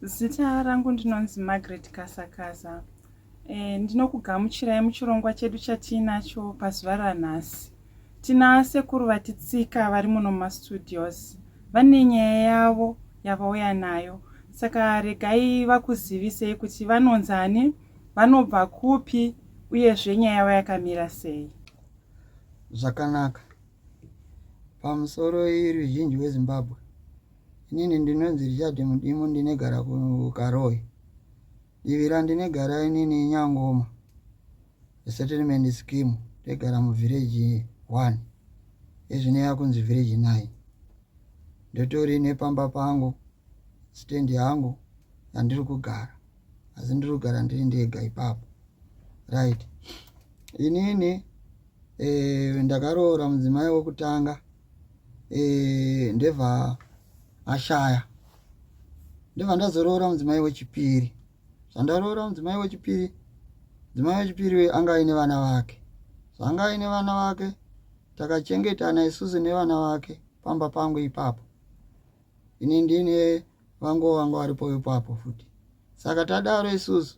Zita rangu ndinonzi Margaret Kasakaza. E, ndinokugamuchirai muchirongwa chedu chatiinacho pazuva ranhasi. Tina sekuru vatitsika vari muno mumastudios. Vane nyaya yavo yavauya nayo. Saka regai vakuzivisei kuti vanonzani, vanobva kupi uyezve nyaya yavo yakamira sei. Zvakanaka. Pamusoro iri ruzhinji rweZimbabwe. Inini ndinonzi Richard Mudimu ndinegara kuKaroi. Divi randinegara inini iNyangoma. Resettlement scheme ndegara muvillage 1. Ezvino yakunzi village 9. Ndotori nepamba pangu stand yangu yandiri kugara. Asi ndiri kugara ndiri ndega ipapo. Right. Inini eh, ndakaroora mudzimai wekutanga e, ndebva ashaya ndebva ndazoroora mudzimai wechipiri zvandaroora mudzimai wechipiri mudzimai wechipiri anga aine vana vake zvanga aine vana vake takachengetana isusu nevana vake pamba pangu ipapo ini ndine vangu vanga varipo ipapo futi saka tadaro isusu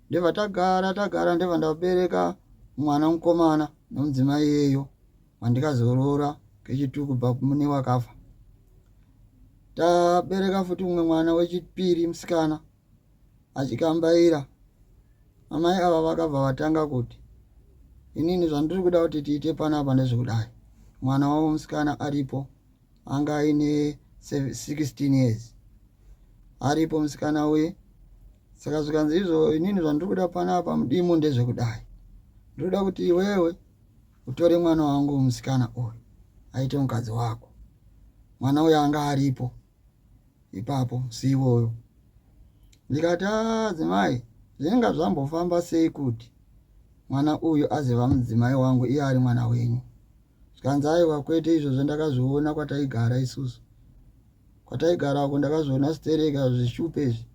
ndebva tagara tagara ndebva ndabereka mwana mukomana nomudzimai iyeyo wandikazoroora kechitu kubva mune wakafa tabereka futi mumwe mwana wechipiri musikana achikambaira amai ava vakabva vatanga kuti inini zvandiri kuda kuti tiite panapa ndezvekudai mwana wavo musikana aripo anga aine 16 years aripo musikana uye saka zvikanzi izvo inini zvandiri kuda panapa mudimu ndezvekudai ndiri kuda kuti iwewe utore mwana wangu musikana uyu aite mukadzi wako mwana uyo anga aripo ipapo musi iwoyo ndikati adzimai zvinenge zvambofamba sei kuti mwana uyu azova mudzimai wangu iye ari mwana wenyu zvikanzi aiwa kwete izvozvo ndakazviona kwataigara isusu kwataigara uko ndakazviona stereka zvishupa izvi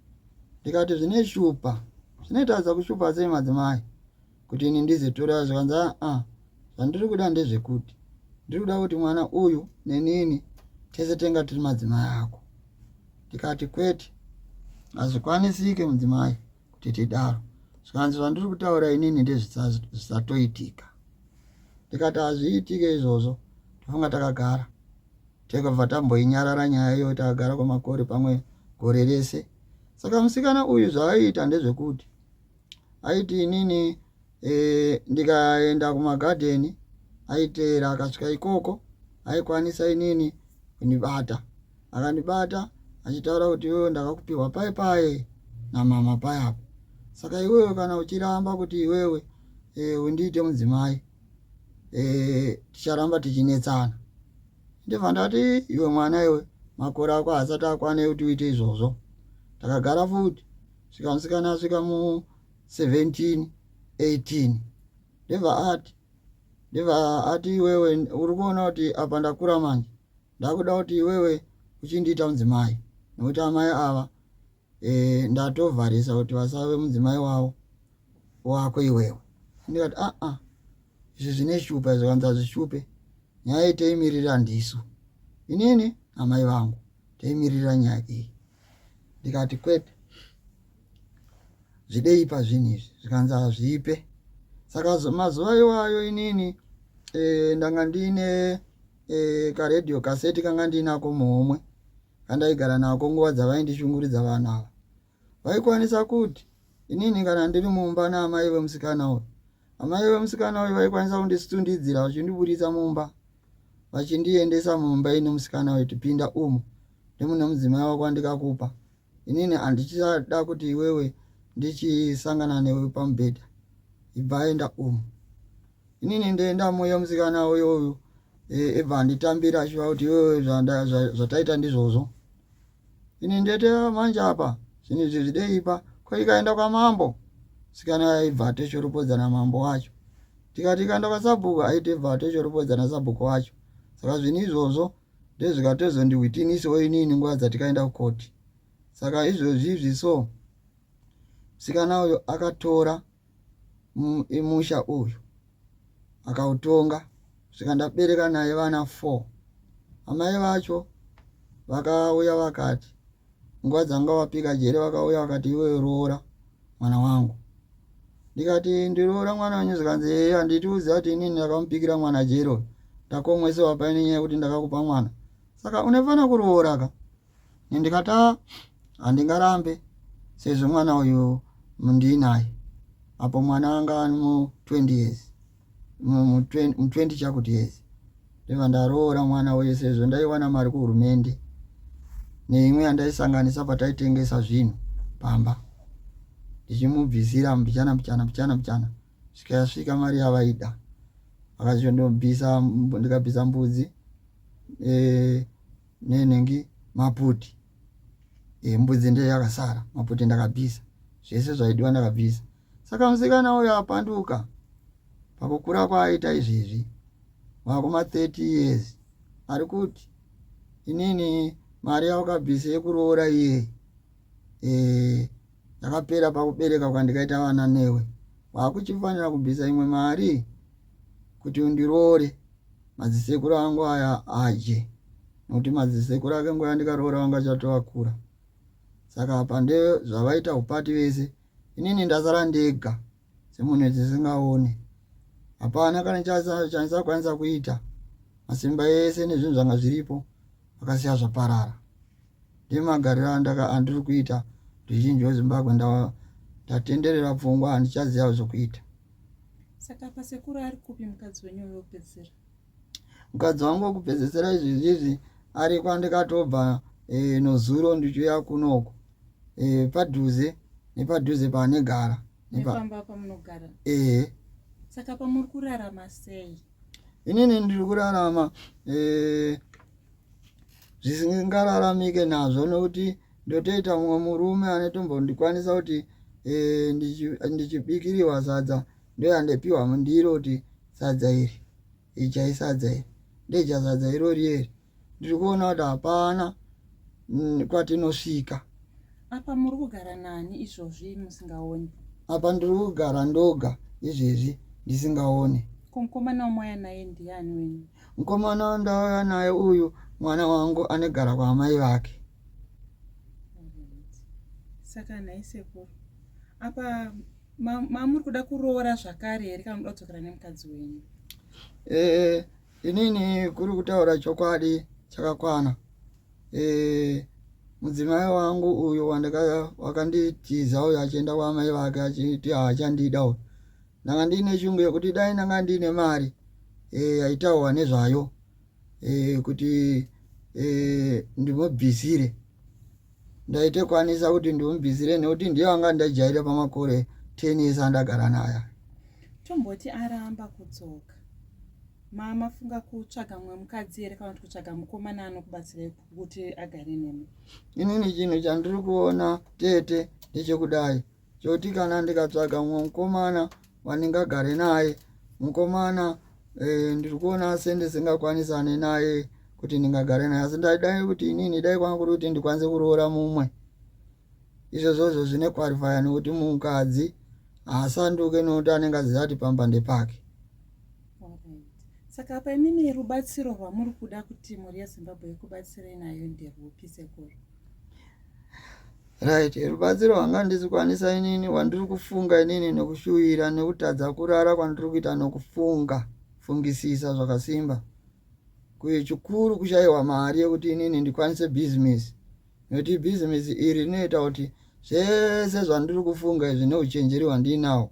ndikati zvine shupa zvinotadza kushupa sei madzimai kuti ini ndizitora zvikanzi aa zvandiri kuda ndezvekuti ndiri kuda kuti mwana uyu nenini tese tenga tiri madzimai ako ndikati kwete hazvikwanisike mudzimai kuti tidaro zvikanzi zvandiri kutaura inini ndezvisatoitika ndikati hazviitike izvozvo tofunga takagara takabva tamboinyarara nyaya iyoyo takagara kwemakore pamwe gore rese saka musikana uyu zvaaiita ndezvekuti aiti inini e, ndikaenda kumagadheni aiteera akasvika ikoko aikwanisa inini kundibata akandibata achitaura kuti iwewe ndakakupihwa paye paye namama payapo saka iwewe kana uchiramba kuti iwewe e, undiite mudzimai e, ticharamba tichinetsana ndibva ndati iwe mwana iwe makore ako haasati akwana ekuti uite izvozvo takagara futi svika musikana asvika mu 17 18 ndibva ati ndibva ati iwewe uri kuona kuti apa ndakura manje ndakuda kuti iwewe uchindiita mudzimai nekuti amai ava e, ndatovharisa kuti vasave mudzimai wavo wako iwewe ndikati aa ah, izvi zvine shupa izvi vanzi hazvishupe nyaya iyi toimirira ndisu inini amai vangu toimirira nyaya iyi ndikati kwete zvidei pazvinhu izvi zvikanzi hazvipe saka mazuva iwayo inini e, ndanga ndiine e, karedhiyo kaseti kanga ndiinako muhomwe kandaigara nako nguva dzavaindishunguridza vanhu ava vaikwanisa kuti inini kana ndiri mumba naamai vemusikana uyu amai vemusikana uyu vaikwanisa kundisitundidzira vachindiburitsa mumba vachindiendesa mumba ine musikana uyu tipinda umu ndimune mudzimai wako andikakupa inini handichada kuti iwewe ndichisangana newe pamubhedha ibva aenda umu inini ndoenda muye musikana uyo uyu e, ibva anditambira achiva kuti iwewe zvataita ndizvozvo ini ndete manje apa zvinhu izvi zvideipa ko ikaenda kwamambo sikana aibva atoshoropodza namambo wacho tikati ikaenda kwasabhuku aitibva atoshoropodza nasabhuku wacho saka zvinhu izvozvo ndezvikatozondihwitinisawo inini nguva dzatikaenda kukoti saka izvozvi izvi so musikana uyo akatora musha uyu akautonga svika ndabereka naye vana 4 amai vacho vakauya vakati Nguva dzanga vapika jere vakauya vakati iwewe roora mwana wangu. Ndikati ndiroora mwana wenyu zvikanzi ehe handiti uziva kuti inini ndakamupikira mwana jere uyu. Ndakomwesewa paine nyaya yekuti ndakakupa mwana. Saka unofanira kuroora ka. Ndikati ah handingarambe sezvo mwana uyu ndiinaye. Apo mwana anga ari mu 20 years. Mu 20 chakuti years. Ndibva ndaroora mwana uyu sezvo ndaiwana mari kuhurumende neimwe yandaisanganisa pataitengesa zvinhu pamba ndichimubvisira mbichana mbichana mbichana mbichana svika yasvika mari yavaida vakazondobvisa ndikabvisa mbudzi e, nenhengi maputi e, mbudzi ndiyo yakasara maputi ndakabvisa zvese zvaidiwa ndakabvisa saka musikana uyo apanduka pakukura kwaaita izvezvi wakuma 30 years ari kuti inini mari yaukabvisa yekuroora iye e, yakapera pakubereka kwandikaita vana newe wakuchifanira kubvisa imwe mari kuti undiroore madzisekuru angu aya adye nokuti madzisekuru ake nguva yandikaroora vanga achatovakura saka apa ndezvavaita upati vese inini ndasara ndega semunhu dzisingaone hapana kana chandisakwanisa kuita masimba ese nezvinhu zvanga zviripo akasiya zvaparara ndemagariro andiri kuita ruzhinji wezimbabwe ndatenderera pfungwa handichaziva zvokuita saka pasekuru ari kupi mukadzi wenyu wekupedzisira mukadzi wangu wekupedzisira izvi izvi ari kwandikatobva e, nozuro ndichiuya kunoko e, padhuze nepadhuze paanegara nepamba pamunogara ehe saka pamuri kurarama sei inini ndiri kurarama e, zvisingararamike nazvo nokuti ndotoita mumwe murume anetombondikwanisa kuti e, ndichibikiriwa sadza ndoyandepiwa mundiro kuti sadza iri ichai sadza iri ndeja sadza irori iri ndiri kuona kuti hapana kwatinosvika apa muri kugara nani izvozvi musingaoni apa ndiri kugara ndoga izvezvi ndisingaoni ko mukomana wamwaya naye ndiani wenyu mukomana wandauya naye uyu mwana wangu anegara kwaamai vake saka nhai sekuru apa mamuri kuda kuroora zvakare here kana muda kudzokera nemukadzi wenyu eh, inini kuri kutaura chokwadi chakakwana eh, mudzimai wangu uyu wakanditiza uyu achienda kwaamai vake achiti haachandida uyu ndanga ndiine shungu yekuti dai ndanga ndiine mari eh, yaitaurwa nezvayo eh, kuti eh, ndimubvisire ndaitokwanisa kuti ndimubvisire nekuti ndiye wanga ndajaira pamakore 10 years andagara naye tomboti aramba kudzoka mamafunga kutsvaga mumwe mukadzi here kana kuti kutsvaga mukomana anokubatsirai kuti agare nemi inini chinhu chandiri kuona tete ndechekudai choti kana ndikatsvaga mumwe mukomana wandingagare naye mukomana eh, ndiri kuona sendisingakwanisane naye kuti ndingagare naye asi ndaidai kuti inini dai kwanga kuri kuti ndikwanise kuroora mumwe izvozvozvo zvine qualifya nekuti mukadzi haasanduke nekuti anenge aziva kuti pamba ndepake saka apa imimi rubatsiro rwamuri kuda kuti mhuri yezimbabwe ikubatsirei nayo nderwupi sekuru Right, rubatsiro rwanga ndisikwanisa inini rwandiri kufunga inini nekushuvira nekutadza kurara kwandiri kuita nekufunga fungisisa zvakasimba kuye chikuru kushaiwa mari yekuti inini ndikwanise bhizimisi nekuti bhizimisi iri rinoita kuti zvese zvandiri kufunga izvi neuchenjeri hwandinawo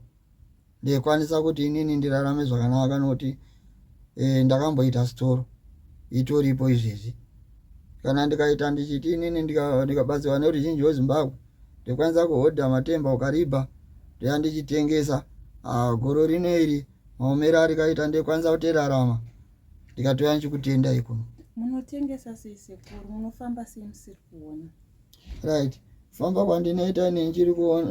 ndikwanisa kuti inini ndirarame zvakanaka nokuti e, ndakamboita sitoro itoripo izvezvi kana ndikaita ndichiti inini ndikabatsirwa neruzhinji wezimbabwe ndikwanisa kuhodha matemba ukaribha ndoya ndichitengesa ah, goro rino iri maomero arikaita ndikwanisa kuterarama ndikatouya ndichikutenda ikuno munotengesa sei sekuru munofamba sei musiri kuona right famba kwandinoita ini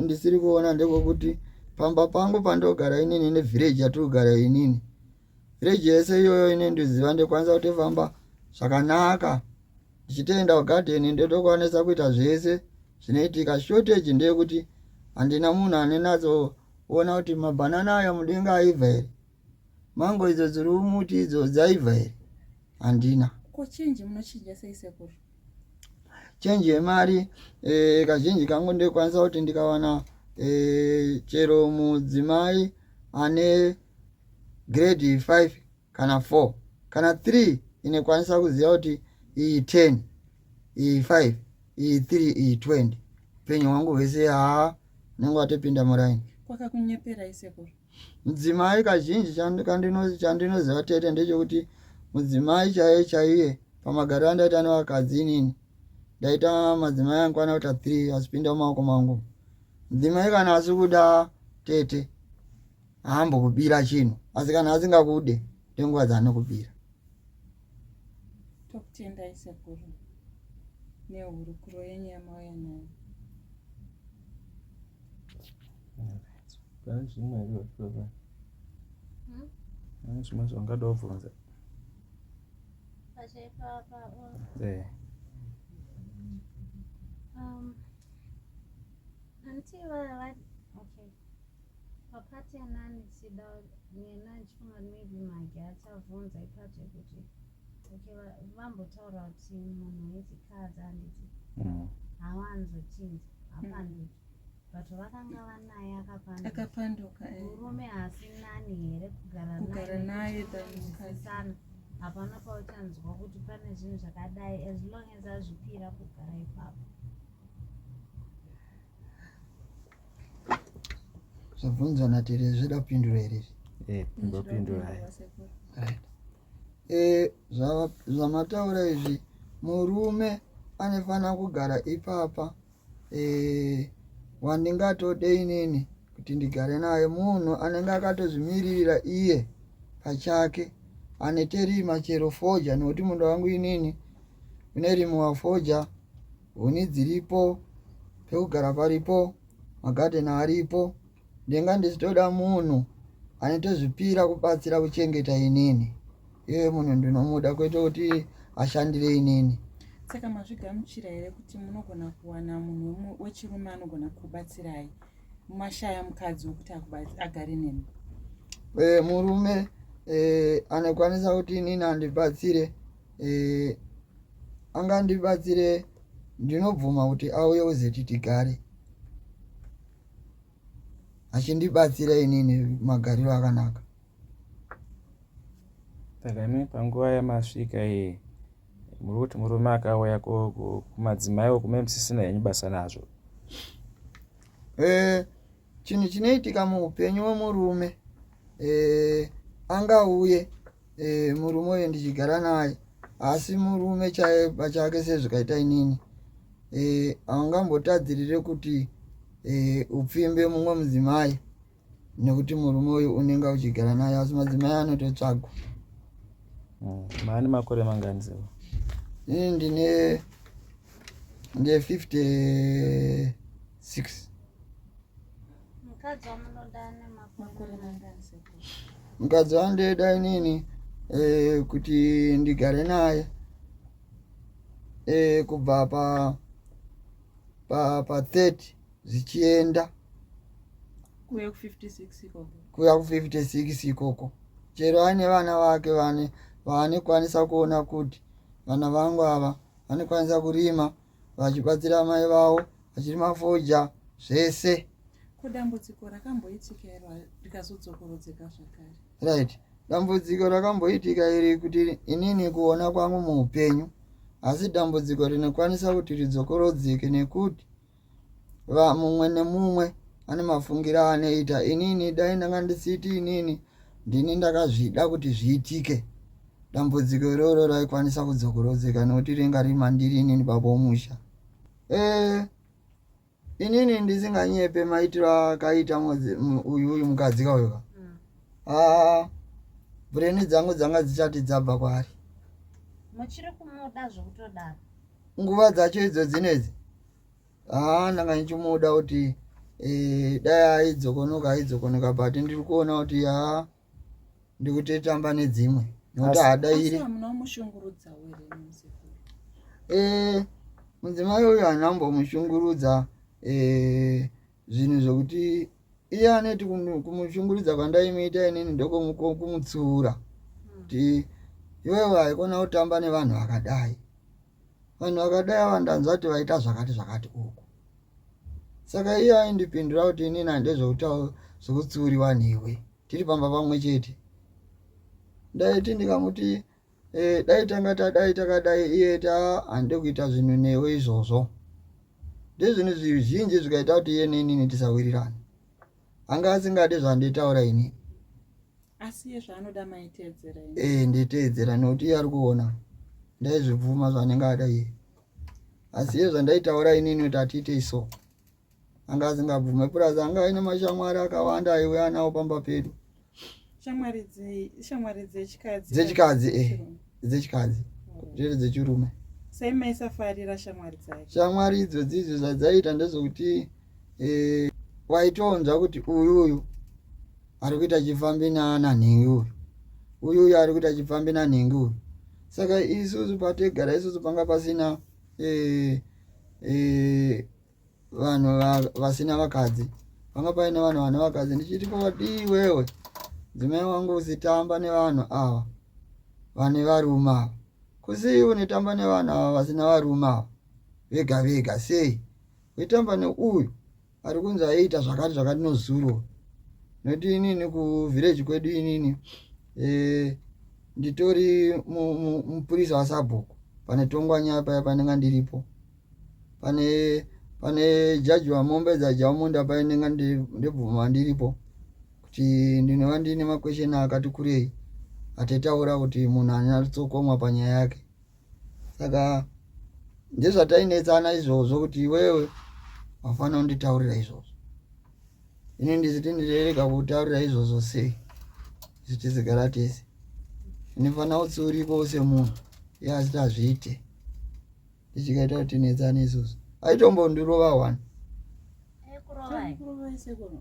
ndisiri kuona ndekwekuti pamba pangu pandogara inini nevhireji yatiri kugara inini vhireji yese iyoyo ini ndiziva ndikwanisa kutofamba zvakanaka ndichitoenda kugadheni ndotokwanisa kuita zvese zvinoitika shortage ndeyekuti handina munhu anenatsoona kuti mabhanana ayo mudenga aibva here mango idzo dziri mumuti idzo dzaibva here handina ko chinji munochinja sei sekuru? Chenji yemari e, kazhinji kangu ndikwanisa kuti ndikawana e, chero mudzimai ane grade 5 kana 4 kana 3 inekwanisa kuziva kuti iyi 10 iyi 5 iyi 3 iyi 20 upenyu hwangu hwese haa unenge watopinda muraini. Kwakakunyeperai sekuru? Mudzimai kazhinji chandinoziva tete ndechekuti mudzimai chaiye chaiye pamagariro andaita nevakadzi inini ndaita madzimai angikwana kuita 3 asipinda mumaoko mangu. Mudzimai kana asi kuda tete haambokubira chinhu asi kana asingakude ndenguva dzaanokubira. Tokutendai sekuru nehurukuro yenyu yamauya nayo. Pane zvimwe here baba? Hmm? Pane zvimwe zvaungada kubvunza? Pachaipapa. Eh. Auntie va okay. Pakati anani chida nena ndichifunga maybe Magi achavhunza ipapo yekuti okay vambotaura kuti munhu wechikadzi handiti hawanzochinja hapanduki but vakanga vanaye akapanduka Akapanduka. Murume haasi nani here kugara Kugara naye than mukadzi. mukadzi? Hapana pauchanzwa kuti pane zvinhu zvakadai as long as azvipira kugara ipapo. Zvabvunzwa natete zvoda kupindura here izvi? Eh, ndopindura. Sekuru. Right. Zvamataura izvi, murume anofanira kugara ipapa wandingatode inini kuti ndigare naye munhu anenge akatozvimiririra iye pachake aneterima chero foja nekuti munda wangu inini unerimiwa foja huni dziripo pekugara paripo magadheni aripo ndinga ndichitoda munhu anotozvipira kubatsira kuchengeta inini iye munhu ndinomuda kwete kuti ashandire inini. Saka mazvigamuchira here kuti munogona kuwana munhu wechirume anogona kubatsirai mashaya mukadzi wekuti agare nemi? Murume anokwanisa kuti inini andibatsire angandibatsire ndinobvuma kuti auye uzeti tigare achindibatsira inini magariro akanaka. Saka imi panguva yamasvika iyi muri kuti murume akauya kumadzimai okume musisina henyu basa nazvo? Chinhu chinoitika muupenyu wemurume angauye murume uyu ndichigara naye asi murume chaiye pachake sezvikaita inini haungambotadzirire kuti upfimbe mumwe mudzimai nekuti murume uyu unenge uchigara naye asi madzimai anototsvagwa. Maane makore mangani sebo? Ini ndine 56. Mukadzi wamunoda ane makore mangani sekuru? Mukadzi wandoda inini kuti ndigare naye kubva pa pa 30 zvichienda kuya ku56 ikoko. Kuya ku56 ikoko chero aine vana vake vane vaanekwanisa kuona kuti vana vangu ava vanokwanisa kurima vachibatsira mai vavo vachirima foja zvese. Ko dambudziko rakamboitika iro rikazodzokorodzeka zvakare? Right, dambudziko rakamboitika iri kuti inini kuona kwangu muupenyu asi dambudziko rinokwanisa kuti ridzokorodzeke nekuti mumwe nemumwe ane mafungiro aanoita. Inini dai ndanga ndisiti inini ndini ndakazvida kuti zviitike dambudziko iroro raikwanisa kudzokorodzeka nekuti ringa riri mandiri inini baba womusha. Inini ndisinganyepe maitiro akaita uyu mukadzi kauyu ka bhureni dzangu dzanga dzichati dzabva kwaari. Muchiri kumuda zvekutodaro? Nguva dzacho idzo dzinedzi haa ndanga ndichimuda kuti dai aidzokonoka aidzokonoka but ndiri kuona kuti haa ndikutotamba nedzimwe nekuti haadairi. Hamuna kumushungurudza here musekuru? Mudzimai uyu handina kumbomushungurudza zvinhu zvokuti iye anoti kumushungurudza kwandaimuita inini ndokumutsiura kuti iwewe haikona kutamba nevanhu vakadai. Vanhu vakadai ava ndanzwa kuti vaita zvakati zvakati uku. Saka iye aindipindura kuti inini handezvekutsiuriwa newe, tiri pamba pamwe chete. Ndaiti ndikamuti e, dai tanga tadai takadai, iye ta handide kuita zvinhu newe izvozvo. Ndezvinhu zvizhinji zvikaita kuti iye neinini tisawirirane. Anga asingade zvanditaura inini. Asi iye zvaanoda maiteedzera imi. Eh, nditeedzera nekuti iye ari kuona ndaizvibvuma zvaanenge ada iye. Asi iye zvandaitaura inini kuti atiitei so anga asingabvume. Plus anga aine mashamwari akawanda aiuya anawo pamba pedu. Shamwari shamwari dzechikadzi. Dzechikadzi eh, dzechikadzi. Zviri dzechirume. Sei maisafarira shamwari dzake? Shamwari idzo dzidzo zvadzaiita ndezvekuti eh, waitonzwa kuti uyu uyu ari kuita chifambi nanhingi uyu, uyu uyu ari kuita chifambi nanhingi uyu. Saka isusu pategara isusu panga pasina eh, eh, vanhu vasina vakadzi, panga paine vanhu vane vakadzi. Ndichiti kwadii wewe dzimai wangu usitamba nevanhu ava vane varume ava, kusei unetamba nevanhu ava vasina varume ava vega vega, sei uitamba neuyu ari kunzi aiita zvakati zvakati nozuro. Nekuti inini kuvillage kwedu inini e, nditori mupurisa wasabhuku, pane tongwa nyaya paya panenge ndiripo, pane pane jaji wamombe dzajamunda painenge ndibvuma ndiripo kuti ndinova ndine makwesheni akati kurei atitaura kuti munhu anyatsokomwa panyaya yake. Saka ndezvatainetsana izvozvo kuti iwewe wafanira kunditaurira izvozvo, ini ndisiti ndirerega kutaurira izvozvo sei isu tizigara tese, inofanira kutsiuriko semunhu iye asiti hazviite, ndichikaita kuti tinetsane izvozvo. Aitombondirova one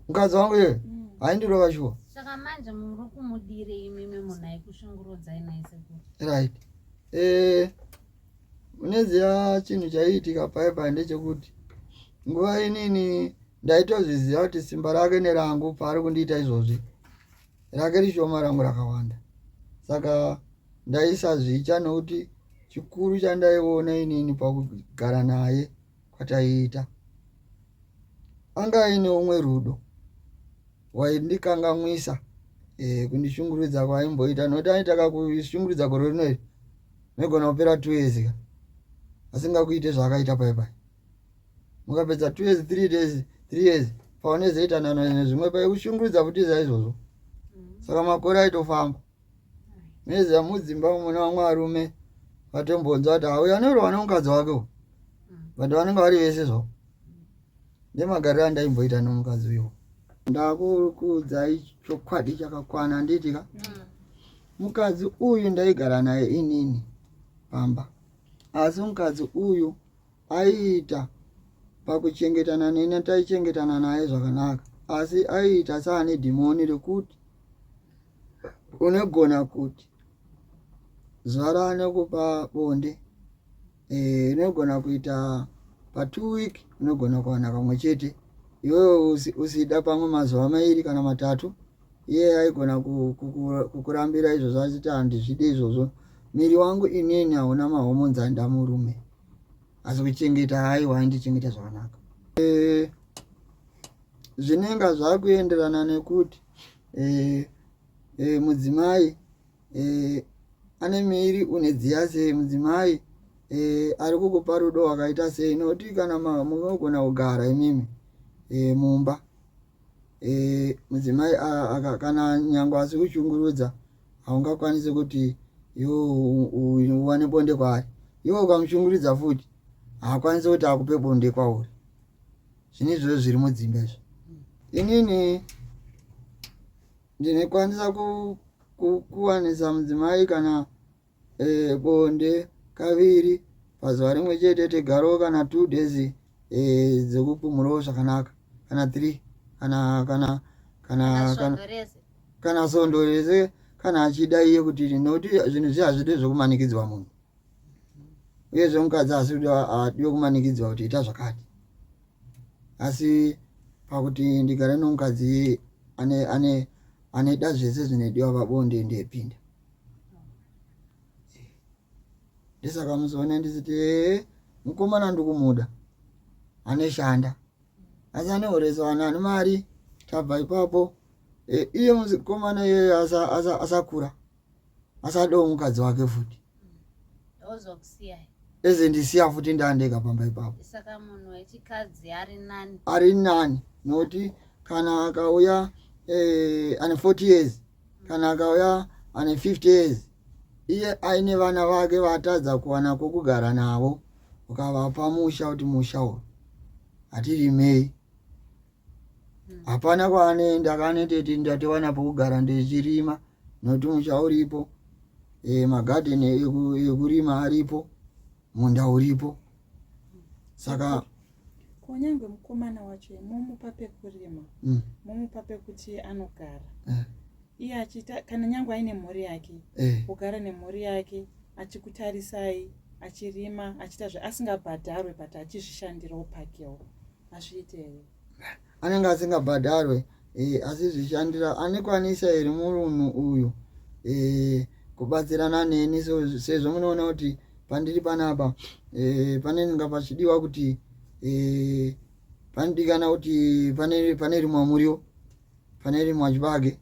mukadzi wangu iye aindirova shuwa. Saka manje muri kumudirei imimi munhu aikushungurudzai naye sekuru? Right. Eh, unoziva chinhu chaiitika pai pai ndechekuti nguva inini ndaitozviziva kuti simba rake nerangu paari kundiita izvozvi rake rishoma rangu rakawanda, saka ndaisazvicha nekuti chikuru chandaiona inini pakugara naye kwataiita anga aine umwe rudo waindikangamwisa eh, kundishungurudza kwaimboita nokuti aita kakushungurudza gore rino iri maigona kupera 2 years ka asingakuite zvaakaita pai pai, mukapedza 2 years, 3 days, 3 years paunezoita nano nezvimwe pai kushungurudza futi saizvozvo. Saka makore aitofamba meziva mudzimba mune vamwe varume vatombonzwa kuti auya anorwa nemukadzi wake uyu, but vanenge vari vese zvavo. Ndemagariro andaimboita nemukadzi uyu. Ndakukuudzai chokwadi chakakwana, handiti ka? Mukadzi uyu ndaigara naye inini pamba, asi mukadzi uyu aiita pakuchengetana neni, taichengetana naye zvakanaka, asi aiita saane dhimoni rekuti unogona kuti zuva raanokupa bonde eh, unogona kuita pa 2 week unogona kuwana kamwe chete, iwewe usida pamwe mazuva mairi kana matatu. Iye aigona kukurambira izvozvo achiti handizvide izvozvo, miri wangu inini hauna mahormones aenda murume. Asi kuchengeta haiwa, aindichengeta zvakanaka. Eh, zvinenge zvakuenderana nekuti eh, eh, mudzimai ane miri unedziya sei, mudzimai ari kukupa rudo wakaita sei. Nokuti kana munogona kugara imimi mumba, mudzimai kana nyange asi kushungurudza, haungakwanisi kuti iwe uwane bonde kwaari. Iwe ukamushungurudza futi haakwanisi kuti akupe bonde kwauri. Zvine izvozvo zviri mudzimba izvo. Inini ndinokwanisa kuwanisa mudzimai kana eh, bonde kaviri pazuva rimwe chete, tegarowo kana 2 days eh, dzekupumurawo zvakanaka, kana 3 kana kana kana kana kana sondo rese kana achida iye kuti, nokuti zvinhu zvi hazvidi zvekumanikidzwa munhu. Uyezve mukadzi asi adiwe kumanikidzwa kuti ita zvakati, asi pakuti ndigare nomukadzi ane ane aneda zvese zvinodiwa pabonde ndepinda. Ndisaka muzoone ndichiti ee mukomana ndikumuda aneshanda asi anehoresa vanhu ane mari tabva ipapo e, iye mukomana iyeye asakura asadewo mukadzi wake futi eze ndisiya futi ndandega pamba ipapo saka munhu wechikadzi ari nani ari nani nokuti kana akauya eh, ane 40 years kana akauya ane 50 years iye aine vana vake vatadza kuwana kwokugara navo ukavapa musha kuti musha uyu hatirimei hmm. hapana kwaanoenda kaneteti ndatowana pokugara ndichirima nokuti musha uripo e, magadheni ekurima aripo munda uripo saka kunyange mukomana wacho momupa pekurima momupa pekuti anogara iye achiita kana nyange aine mhuri yake eh. kugara nemhuri yake achikutarisai achirima achiita zve asingabhadharwe but achizvishandirawo pakewo hazviite here anenge asingabhadharwe eh, asizvishandira anekwanisa here murunhu uyu eh, kubatsirana neni sezvo munoona kuti pandiri panapa eh, panenge pachidiwa kuti eh, panodikana kuti pane, pane rimwa muriwo pane rimwa chibage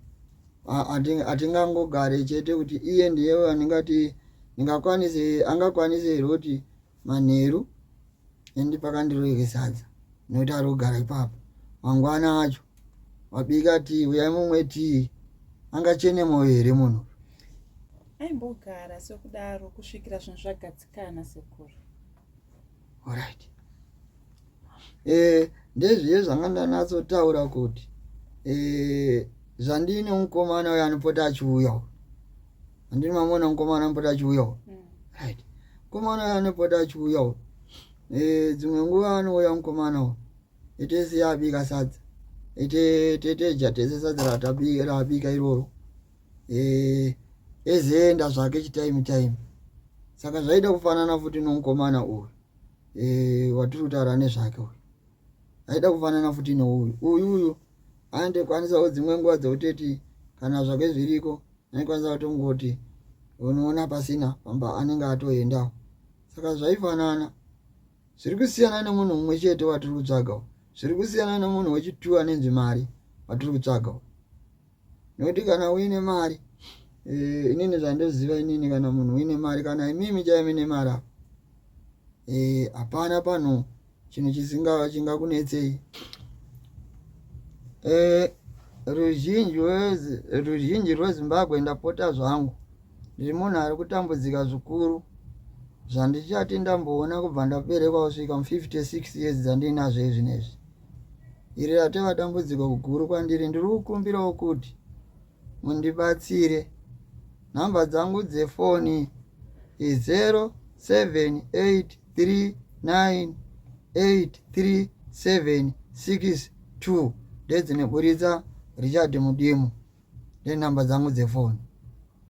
hatingangogare chete kuti iye ndiye andingati ndingakwanise angakwanise here kuti manheru endi pakandiroeke sadza nokuti ari kugara ipapo mangwana acho wabika tii uyai mumwe tii angachene mwoyo here munhu aimbogara sekudaro kusvikira zvinhu zvagadzikana sekuru Alright. Eh, ndezviye zvanga ndanatsotaura kuti eh, zvandine mukomana uyo anopota achiuya uyu andini mamuona mukomana anopota achiuya uyu mm. right mukomana uyo anopota achiuya uyu eh, dzimwe nguva anouya mukomana uyu itese yabika sadza ite teteja tese sadza ratabika iroro eh, ezeenda zvake chitaimi taimi saka zvaida kufanana futi nomukomana uyu eh, watiri kutaura nezvake uyu aida kufanana futi nouyu uyu uyu andokwanisawo dzimwe nguva dzekutoti kana zvake zviriko anokwanisa kutongoti unoona pasina pamba anenge atoendawo saka zvaifanana zviri kusiyana nemunhu mumwe chete watiri kutsvaga zviri kusiyana nemunhu wechitu anenzi mari watiri kutsvaga nekuti kana uine mari eh, inini zvandoziva inini kana munhu uine mari kana imimi chaiyo mine mari apa eh, hapana pano chinhu chisinga chingakunetsei eh, ruzhinji rwezimbabwe ndapota zvangu ndiri munhu ari kutambudzika zvikuru zvandichati ndamboona kubva ndaberekwa kusvika mu 56 years dzandinazvo izvinezvi Iri ratova dambudziko guru kwandiri ndiri kukumbirawo kuti mundibatsire. Nhamba dzangu dzefoni i0783983762 ndedzinoburitsa Richard Mudimu ndenhamba dzangu dzefoni.